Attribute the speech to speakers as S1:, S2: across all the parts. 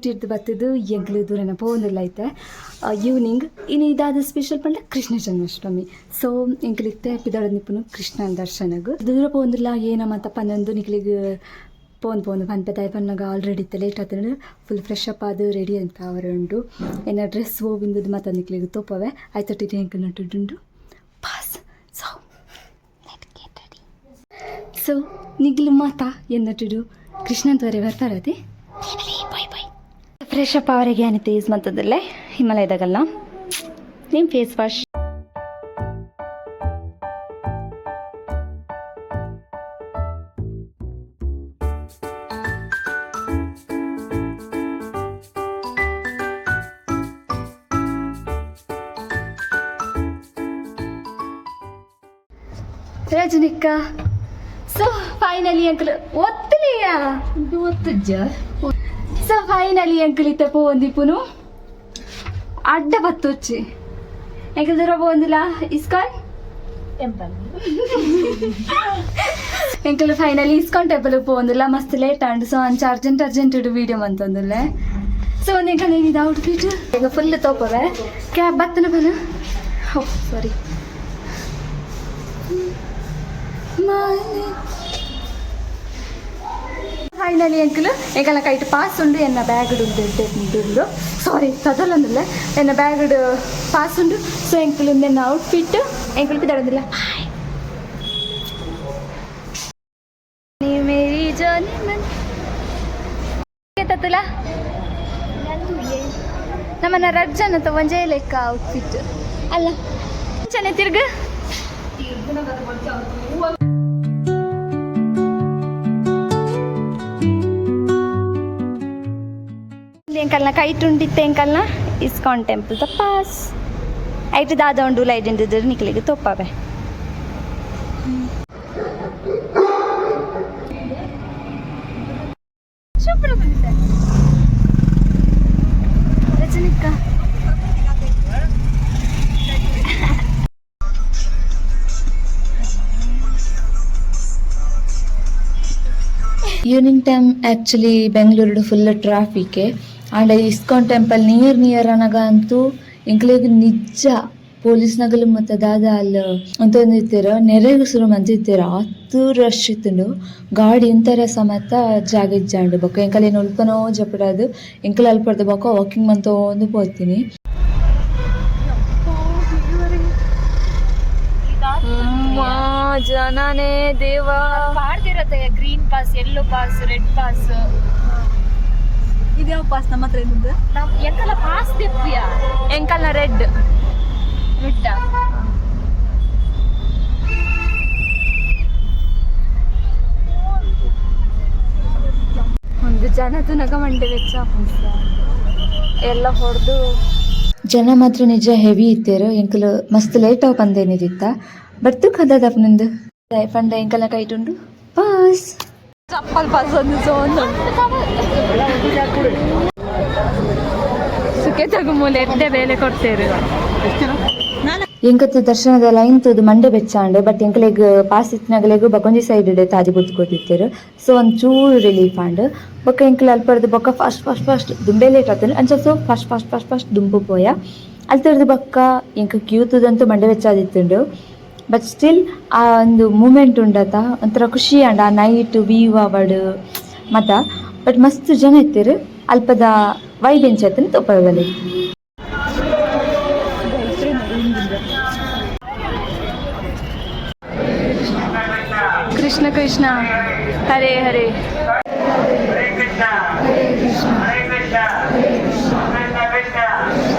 S1: ಡ್ಯೂಟಿರ್ದು ಬತ್ತದು ಎಂಕ್ಲು ದೂರನ ಪೋವೊಂದುಲ್ಲ ಐತೆ ಈವ್ನಿಂಗ್. ಇನ್ನು ಇದಾದ ಸ್ಪೆಷಲ್ ಪಂಡ ಕೃಷ್ಣ ಜನ್ಮಾಷ್ಟಮಿ. ಸೊ ಎಂಕ್ಲಿತ್ತೆ ಪಿದಾಡ ನಿಪ್ಪುನು ಕೃಷ್ಣನ ದರ್ಶನಗ್. ದೂರ ಪೋವೊಂದುಲ್ಲ ಏನ ಮಾತ ಪನ್ನೊಂದು ನಿಕ್ಲೆಗ್ ಪೋನ್ ಪೋನ್ ಪನ್ಪೆ. ದಾಯೆ ಪನ್ನಗ ಆಲ್ರೆಡಿ ಇತ್ತೆ ಲೇಟ್ ಆತಂಡ್. Full fresh up ಆದ್ ರೆಡಿ ಅಂತ ಅವರ ಉಂಡು. ಎನ್ನ ಡ್ರೆಸ್ ಓವಿಂದದ್ದು ಮಾತ ನಿಕ್ಲೆಗ್ ತೋಪವೆ. ಆಯ್ತೊಟ್ಟಿಗೆ ಎಂಕ್ ನಟ್ಟುಂಡು pass. So let's get ready. So ನಿಗ್ಲು ಮಾತ ಎನ್ನಟುಡು ಕೃಷ್ಣನ್ ತೋರೆ ಬರ್ತಾರದೆ. Bye bye. ಫ್ರೆಶ್ ಅಪ್ ಅವರಿಗೆ ಅನಿತೆ ಯೂಸ್ ಮಾಡ್ತದಲ್ಲೇ ಹಿಮಾಲಯದಾಗಲ್ಲ ನಿಮ್ಮ face wash. ರಜನಿಕ್ಕ, so finally uncle ಒತ್ತಲಿಯಾ?
S2: ಒತ್ತುಜ್ಜ.
S1: So finally uncle ಇತ್ತ ಪೋವೊಂದಿಪ್ಪುನು ಅಡ್ಡ ಬತ್ತೊಚ್ಚಿ. ಎಂಕಲ್ ದೂರ ಪೋವೊಂದಿಲ್ಲ ISKCON
S2: temple.
S1: ಎಂಕಲ್ finally ISKCON temple ಪೋವೊಂದಿಲ್ಲ. ಮಸ್ತ್ ಲೇಟ್ ಆಂಡ್. ಸೊ ಅಂಚ urgent urgent video ಮಂತೊಂದುಲ್ಲೆ. So ಒಂದು ಎಂಕಲ್ ಏನಿದೆ ಔಟ್ಫಿಟ್ ಈಗ ಫುಲ್ ತೋಪವೆ. ಕ್ಯಾಬ್ ಬತ್ತನ ಬನ. ಓ ಸಾರಿ. ಫೈನಲಿ ಅಂಕಲ್ ಎಂಕಲ್ನ ಕೈಟ್ ಪಾಸ್ ಉಂಡು. ಎನ್ನ ಬ್ಯಾಗ್ ಉಂಡು ಉಂಡು. ಸಾರಿ, ತದಲೊಂದಿಲ್ಲ. ಎನ್ನ ಬ್ಯಾಗ್ ಪಾಸ್ ಉಂಡು. ಸೊ ಎಂಕಲ್ ಎನ್ನ ಔಟ್ಫಿಟ್. ಎಂಕಲ್ ಪಿದಾಡೊಂದಿಲ್ಲ. ಬಾಯ್. ಮೇರಿ ಜಾನೆ ಮನ್ ತತ್ತಲ. ನಮ್ಮನ್ನ ರಡ್ ಜನ ಒಂಜೇ ಲೆಕ್ಕ ಔಟ್ಫಿಟ್ ಅಲ್ಲ ಚೆನ್ನ ತಿರ್ಗ. ಎಂಕಲ್ನ ಕೈಟ್ ಉಂಡಿತ್ತೆ. ಎಂಕಲ್ನ ISKCON temple the pass ಐಟ್ ದಾದ ಉಂಡು ಲೈಟ್ ಉಂಡಿದ್ರೆ ನಿಕ್ಲೆಗ್ ತೋಪಾವೆ. ಸೂಪರ್ ಬಂದಿದೆ ರಜನಿಕಾ.
S2: Evening time actually Bengaluru full traffic and ISKCON temple near near ಅನಗ ಅಂತೂ ಎಂಕ್ಲೆಗ್ ನಿಜ ಪೊಲೀಸ್ ನಗಲು ಮತ್ತೆ ದಾದ ಅಲ್ಲ ಅಂತೊಂದಿತ್ತೆರ್, ನೆರೆಗ್ ಸುರು ಮಂತಿತ್ತೆರ್. ಆತ್ ರಶ್ ಇತ್ತುಂಡು. ಗಾಡಿ ಇಂತರ ಸಮೇತ ಜಾಗ ಇಜ್ಜಾಂಡ್. ಬೊಕ್ಕ ಎಂಕಲೆನ್ ಒಲ್ಪನೋ ಜಪುಡಾದ್ ಎಂಕುಲು ಅಲ್ಪರ್ದ್ ಬೊಕ್ಕ ವಾಕಿಂಗ್ ಮಂತೊಂದು ಪೋತಿನಿ.
S1: ಜನನೇ ದೇವಾ.
S3: ಪಾಡ್ದಿರತ್ತೆ green pass, yellow pass, red pass.
S2: ಇದ್ಯಾವ pass ನಮ್ಮ ಹತ್ರ ಇದ್ದದ್ದು?
S3: ನಮ್ ಎಂಕಲ್ಲ ಪಾಸ್ ದೆಪ್ಪಿಯ.
S1: ಎಂಕಲ್ನ ರೆಡ್.
S3: ರೆಡ್.
S1: ಒಂದು ಜನ ತುನಗ ಮಂಡೆ ವೆಚ್ಚ ಎಲ್ಲ ಹೊಡೆದು.
S2: ಜನ ಮಾತ್ರ ನಿಜ ಹೆವಿ ಇತ್ತೆರ್. ಎಂಕುಲು ಮಸ್ತ್ ಲೇಟ್ ಆವ್ ಪಂದೇನಿದಿತ್ತ, ಬಟ್ ತುಕ್ ಹದದಪ್ಪ ನಿಂದು ಪಂಡ ಎಂಕಲ್ನ ಕೈಟುಂಡು ಪಾಸ್.
S1: ಚಪ್ಪಲ್ ಪಾಸ್ ಒಂದು ಸೋನ್ ಸುಖೇತಗು ಮೂಲೆ ಎಡ್ಡೆ ಬೇಲೆ ಕೊಡ್ತೇರು.
S2: ಎಂಕತ್ ದರ್ಶನದ ಲೈನ್ ತೂದು ಮಂಡೆ ಬೆಚ್ಚಾಂಡ್. ಬಟ್ ಎಂಕಲೆಗ್ ಪಾಸ್ ಇತ್ತಿನಗಲೆಗ್ ಬಕೊಂಜಿ ಸೈಡ್ ತಾದಿ ಬುಡ್ದು ಕೊರ್ದಿತ್ತೆರ್. ಸೊ ಒಂದ್ ಚೂರು ರಿಲೀಫ್ ಆಂಡ್. ಬೊಕ್ಕ ಎಂಕುಲು ಅಲ್ಪರ್ದ್ ಬೊಕ್ಕ fast fast fast, ದುಂಬೇ late ಆತುಂಡು. ಅಂಚ so fast fast fast fast ದುಂಬು ಪೋಯ. ಅಲ್ತರ್ದ್ ಬೊಕ್ಕ ಎಂಕ್ ಕ್ಯೂ ತೂದಂತೂ ಮಂಡೆ ಬೆಚ್ಚಾದಿತ್ತುಂಡು. ಬಟ್ ಸ್ಟಿಲ್ ಆ ಒಂದು ಮೂಮೆಂಟ್ ಉಂಡತ, ಒಂಥರ ಖುಷಿ ಆಂಡ್. ಆ ನೈಟ್ ವ್ಯೂ ಆವಡ್ ಮತ. ಬಟ್ ಮಸ್ತ್ ಜನ ಇತ್ತೆರ್. ಅಲ್ಪದ ವೈಬ್ ಎಂಚ ಇತ್ತುಂಡು ತೋಪವಲಿ.
S1: ಕೃಷ್ಣ ಕೃಷ್ಣ ಹರೇ ಹರೇ.
S4: ಹರೇ ಕೃಷ್ಣ ಹರೇ ಕೃಷ್ಣ ಕೃಷ್ಣ ಕೃಷ್ಣ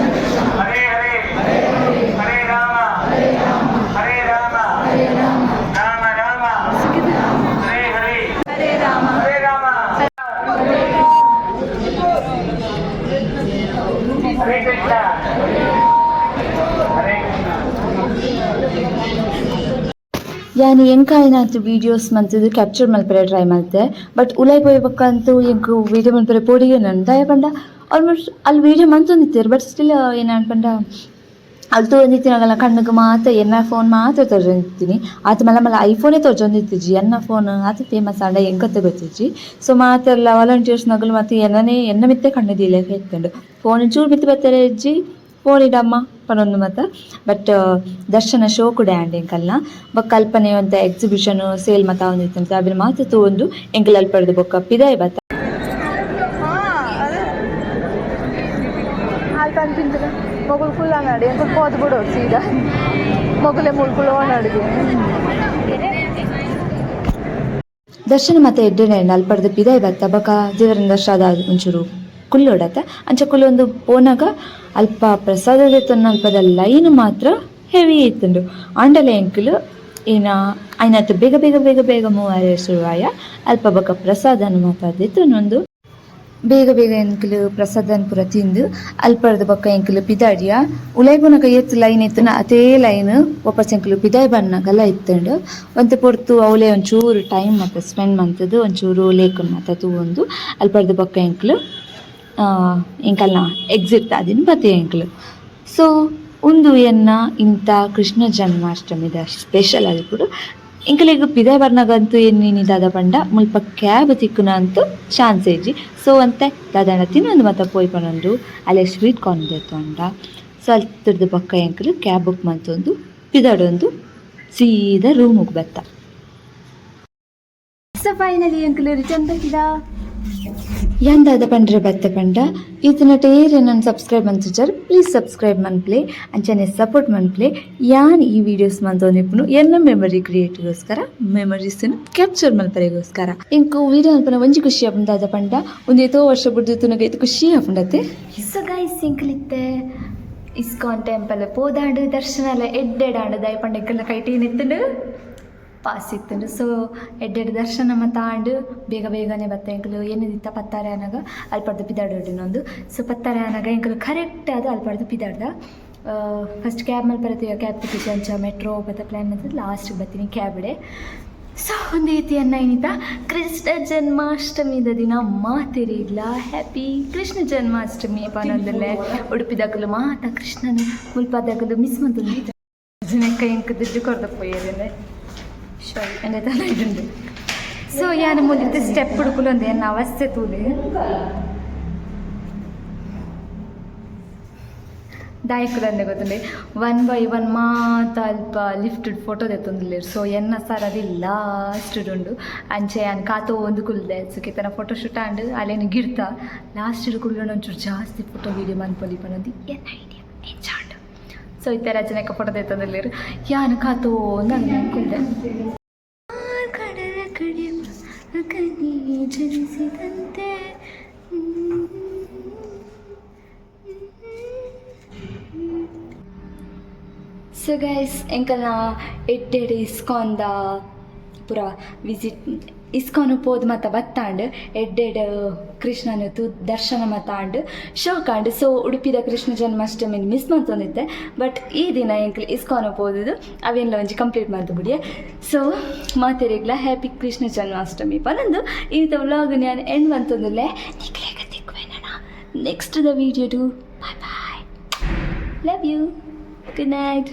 S4: ಹರೇ ಹರೇ, ಹರೇ ರಾಮ ಹರೇ ರಾಮ ರಾಮ ರಾಮ ಹರೇ ಹರೇ.
S1: ಹರೇ ರಾಮ.
S4: ಹರೇ ರಾಮ ಹರೇ ಕೃಷ್ಣ ಹರೇ ಕೃಷ್ಣ.
S2: ಯಾನ್ ಎಂಕಾಯಿನಾತ್ ವೀಡಿಯೋಸ್ ಮಂತುದು ಕ್ಯಾಪ್ಚರ್ ಮಲ್ಪೆರೆ ಟ್ರೈ ಮಲ್ತೆ. ಬಟ್ ಉಲಾಯಿ ಪೋಯಿ ಬೊಕ್ಕ ಅಂತೂ ಎಂಕ್ ವೀಡಿಯೋ ಮಲ್ಪೆರೆ ಪೋಡಿಗೆ ನನ್. ದಾಯೆ ಪಂಡ ಆಲ್ಮೋಸ್ಟ್ ಅಲ್ಲಿ ವೀಡಿಯೋ ಮಂತೊಂದಿತ್ತೆರ್. ಬಟ್ ಸ್ಟಿಲ್ ಏನಾಂಡ್ ಪಂಡ ಅಲ್ತು ಒಂದಿತ್ತಿನಾಗಲ್ಲ ಕಣ್ಣುಗ್ ಮಾತ ಎನ್ನ ಫೋನ್ ಮಾತ್ರ ತೋಜೊಂದಿತ್ತಿನಿ. ಆತ ಮಲ್ಲ ಮಲ್ಲ ಐಫೋನೇ ತೋಜೊಂದಿತ್ತಿಜಿ. ಎನ್ನ ಫೋನ್ ಆತ ಫೇಮಸ್ ಆಂಡ ಎಂಕತ್ತೆ ಗೊತ್ತಿಜ್ಜಿ. ಸೊ ಮಾತೆರ್ಲ ವಾಲಂಟಿಯರ್ಸ್ ನಗಲು ಮತ್ತೆ ಎನ್ನನೇ ಎನ್ನ ಮಿತ್ತೆ ಕಣ್ಣು ದೀಲೆಕ ಇತ್ತುಂಡು. ಫೋನ್ ಚೂರು ಮಿತ್ತು ಬತ್ತೆರೆ ಇಜ್ಜಿ, ಫೋನ್ ಇಡಮ್ಮ ಪನೊಂದು ಮಾತ. ಬಟ್ ದರ್ಶನ ಶೋಕುಡೆ ಆಂಡ್ ಎಂಕಲ್ನ. ಬೊಕ್ಕ ಅಲ್ಪನೆ ಒಂತೆ ಎಕ್ಸಿಬಿಷನ್ ಸೇಲ್ ಮಾತ ಆವೊಂದಿತ್ತುಂಡು. ಅವೆನ್ ಮಾತ ತೂವೊಂದು ಎಂಕಲ್ ಅಲ್ಪಡ್ದು ಬೊಕ್ಕ ಪಿದಾಯಿ ಬತ್ತ.
S5: ಅಲ್ಪ ಅನ್ಪಿಂತದ ಮೊಗುಲು ಫುಲ್ ಅನ್ನಾಡಿ ಎಂಕುಲು ಪೋದು ಬಿಡೋದು ಸೀದಾ ಮೊಗುಲೆ ಮುಳ್ಕುಲು ಅಡುಗೆ.
S2: ದರ್ಶನ ಮತ್ತೆ ಎಡ್ಡೆನೆ ಅಲ್ಪಡ್ದು ಪಿದಾಯಿ ಬತ್ತ. ಬೊಕ ದೇವರನ ದರ್ಶನ ಒಂಚೂರು ಕುಲ್ಲೊಡತ. ಅಂಚ ಕುಲ್ಲೊಂದು ಪೋನಗ ಅಲ್ಪ ಪ್ರಸಾದ ದೆತ್ತೊನ್ನ ಅಲ್ಪದ ಲೈನ್ ಮಾತ್ರ ಹೆವಿ ಇತ್ತುಂಡು. ಆಂಡಲ ಎಂಕುಲು ಏನ ಐನಾತ್ ಬೇಗ ಬೇಗ ಬೇಗ ಬೇಗ ಮೂವ್ ಆಯೆರೆ ಶುರುವಾಯ. ಅಲ್ಪ ಬೊಕ ಪ್ರಸಾದನ ಮಾತ ದೆತ್ತೊನೊಂದು ಬೇಗ ಬೇಗ ಎಂಕುಲು ಪ್ರಸಾದನ್ ಪೂರ ತಿಂದು ಅಲ್ಪರ್ದು ಬೊಕ್ಕ ಎಂಕುಲು ಪಿದಾಡಿಯ. ಉಲಾಯಿ ಪೋನಗ ಏತ್ ಲೈನ್ ಇತ್ತುಂಡ ಅತೇ ಲೈನ್ ವಾಪಸ್ ಎಂಕುಲು ಪಿದಾಯಿ ಬನ್ನಗಲ ಇತ್ತುಂಡು. ಒಂತೆ ಪೊರ್ತು ಅವಲೇ ಒಂಚೂರು ಟೈಮ್ ಮಾತ ಸ್ಪೆಂಡ್ ಮಂತುದು, ಒಂಚೂರು ಲೇಕುನ್ ಮಾತ ತೂವೊಂದು ಅಲ್ಪರ್ದು ಬೊಕ್ಕ ಎಂಕುಲು ಎಂಕಲ್ನ ಎಕ್ಸಿಟ್ ಆದಿನ ಬತ್ತೆ ಎಂಕುಲು. ಸೊ ಉಂದು ಎನ್ನ ಇಂತ ಕೃಷ್ಣ ಜನ್ಮಾಷ್ಟಮಿದ ಸ್ಪೆಷಲ್ ಆದಿಪ್ಪುಡು. ಎಂಕಲೆಗ್ ಪಿದಾಯಿ ಬರ್ನಗಂತೂ ಎನ್ನಿನಿ ದಾದ ಪಂಡ ಮುಲ್ಪ ಕ್ಯಾಬ್ ತಿಕ್ಕುನ ಅಂತೂ ಚಾನ್ಸ್ ಇಜ್ಜಿ. ಸೊ ಒಂತೆ ದಾದಾಂಡ ತಿನ್ನೊಂದು ಮಾತ ಪೋಯಿ ಪನೊಂದು ಅಲ್ಲೇ ಸ್ವೀಟ್ ಕಾರ್ನ್ ದೆತ್ತೊಂಡ. ಸೊ ಅಲ್ತುರ್ದು ಬೊಕ್ಕ ಎಂಕುಲು ಕ್ಯಾಬ್ ಬುಕ್ ಮಂತೊಂದು ಪಿದಾಡೊಂದು ಸೀದಾ ರೂಮುಗ್ ಬತ್ತ.
S1: ಸೊ ಫೈನಲಿ ಎಂಕುಲು ರಿಟರ್ನ್ ಬತ್ತಿದ.
S2: ಯಾನ್ ದಾದ ಪಂಡ್ರೆ ಬತ್ತೆ ಪಂಡ, ಈತನಟ ಏರ್ ನನ್ ಸಬ್ಸ್ಕ್ರೈಬ್ ಮಂತುಜರ್, ಪ್ಲೀಸ್ ಸಬ್ಸ್ಕ್ರೈಬ್ ಮನ್ಪ್ಲೆ, ಅಂಚನೆ ಸಪೋರ್ಟ್ ಮನ್ಪ್ಲೆ. ಯಾನ್ ಈ ವಿಡಿಯೋಸ್ ಮಂತೊಂದಿಪ್ಪುನು ಎನ್ನ ಮೆಮೊರಿ ಕ್ರಿಯೇಟ್ಗೋಸ್ಕರ, ಮೆಮೊರೀಸ್ ಕ್ಯಾಪ್ಚರ್ ಮಲ್ಪರೆಗೋಸ್ಕರ. ಎಂಕು ವೀಡಿಯೋ ಮಲ್ಪನ ಒಂಜಿ ಖುಷಿ ಆಪುಂಡು. ದಾದ ಪಂಡ ಒಂದು ಏತೋ ವರ್ಷ ಬುಡ್ದು ತುನಗ ಏತ್ ಖುಷಿ ಆಪುಂಡತ್ತೆ.
S1: ಸೊ ಗೈಸ್, ಎಂಕುಲಿತ್ತೆ ಇಸ್ಕಾನ್ ಟೆಂಪಲ್ ಪೋದಾಂಡು. ದರ್ಶನ ಎಲ್ಲ ಎಡ್ಡೆಡಾಂಡು. ದಾಯ ಪಂಡ ಎಂಕಲ್ನ ಕೈಟ್ ಏನಿತ್ತುಂಡು? ಪಾಸ್ ಇತ್ತುಂಡು. ಸೊ ಎಡ್ಡೆಡ್ ದರ್ಶನ ಮಾತ ಆಂಡ್. ಬೇಗ ಬೇಗನೆ ಬತ್ತ ಎಂಕುಲು. ಏನಿದಿತ್ತ ಪತ್ತಾರೆ ಆನಾಗ ಅಲ್ಪಡ್ದು ಪಿದಾಡೊಡಿನೊಂದು. ಸೊ ಪತ್ತಾರೆ ಆನಾಗ ಎಂಕುಲು ಕರೆಕ್ಟ್ ಆದ್ ಅಲ್ಪಡ್ದು ಪಿದಾಡ್ದ. ಫಸ್ಟ್ ಕ್ಯಾಬ್ ಮಲ್ಪರತಿ, ಕ್ಯಾಬ್ ತಿಕ್ಕಿಜಿ. ಅಂಚ ಮೆಟ್ರೋ ಬತ್ತ ಪ್ಲ್ಯಾನ್ ಮಂತುದು ಲಾಸ್ಟಿಗೆ ಬತ್ತೀನಿ ಕ್ಯಾಬ್ಡೆ. ಸೊ ಒಂದು ರೀತಿಯನ್ನ ಏನಿತ ಕೃಷ್ಣ ಜನ್ಮಾಷ್ಟಮಿದ ದಿನ ಮಾತೆರಿಗ್ಲ ಹ್ಯಾಪಿ ಕೃಷ್ಣ ಜನ್ಮಾಷ್ಟಮಿ ಪನೊಂದುಲ್ಲೆ. ಉಡುಪಿದಕುಲು ಮಾತ ಕೃಷ್ಣನ ಮುಲ್ಪದಕುಲು ಮಿಸ್ ಮಂತೊಂದು ಜಿನೆಕ್ಕ ಎಂಕ್ ದುಡ್ಡು ಕೊರ್ದ ಪೋಯೆರೆ ಎಂಡೆ ತಲೆ ಇಡುಂಡು. ಸೊ ಯಾನ್ ಮುಂದಿತ್ತು ಸ್ಟೆಪ್ ಹುಡುಕುಲು ಒಂದು ಎನ್ನ ಅವಸ್ಥೆ ತೂಲೆ. ದಾಯಕುಲಂದೆ ಗೊತ್ತುಂಡೆ, one by one ಮಾತ ಅಲ್ಪ ಲಿಫ್ಟ್ ಫೋಟೋ ದೆತ್ತೊಂದುಲ್ಲೆರ್. ಸೊ ಎನ್ನ ಸರ್ ಅದು ಲಾಸ್ಟ್ ಉಂಡು. ಅಂಚೆ ಯಾನ್ ಕಾತೋ ಒಂದು ಕುಲ್ದೆ. ಸುಖಿತನ ಫೋಟೋ ಶೂಟ್ ಆಂಡ್. ಅಲ್ಲೇನು ಗಿರ್ತ ಲಾಸ್ಟ್ ಕುಲ್ಲುಂಡು. ಒಂಚೂರು ಜಾಸ್ತಿ ಫೋಟೋ ವೀಡಿಯೋ ಮನ್ಪೊಲಿ ಪನೊಂದು ಎನ್ನ ಐಡಿಯಾ ಎಂಚಾಂಡು. ಸೊ ಇತ್ತೆ ರಚನೆಕ ಫೋಟೋ ದೆತ್ತೊಂದುಲ್ಲೆರ್. ಯಾನ್ ಕಾತೋ ಅಂದ್ ಕುಲ್ದೆ. ಕಡಲ ಕಡೆ ಜನಿಸಿದಂತೆ. ಸೊ ಗೈಸ್, ಎಂಕಲ್ನ ಎಡ್ಡೆಡ್ ಇಸ್ಕಾನ್ದ ಪೂರ ವಿಸಿಟ್, ಇಸ್ಕಾನ್ ಪೋದು ಮಾತ ಬತ್ತಾಂಡ್. ಎಡ್ಡೆಡ್ ಕೃಷ್ಣನ ತೂ ದರ್ಶನ ಮಾತಾಂಡ್, ಶೋಕಾಂಡ್. ಸೊ ಉಡುಪಿದ ಕೃಷ್ಣ ಜನ್ಮಾಷ್ಟಮಿ ಮಿಸ್ ಮಂತೊಂದಿತ್ತೆ. ಬಟ್ ಈ ದಿನ ಎಂಕಲ್ ಇಸ್ಕಾನ್ ಪೋದುದು ಅವೇನ್ಲ ಒಂಜಿ ಕಂಪ್ಲೀಟ್ ಮಂತು ಬುಡಿಯೆ. ಸೊ ಮಾತೆರೆಗ್ಲ ಹ್ಯಾಪಿ ಕೃಷ್ಣ ಜನ್ಮಾಷ್ಟಮಿ ಪನೊಂದು ಈತ ವ್ಲಾಗ್ ನಾನು ಎಂಡ್ ಮಂತೊಂದುಲ್ಲೆ. ನಿಕ್ಲೆಗ ತಿಕ್ಕುವೆ ನನ next the video. Bye bye, love you, good night.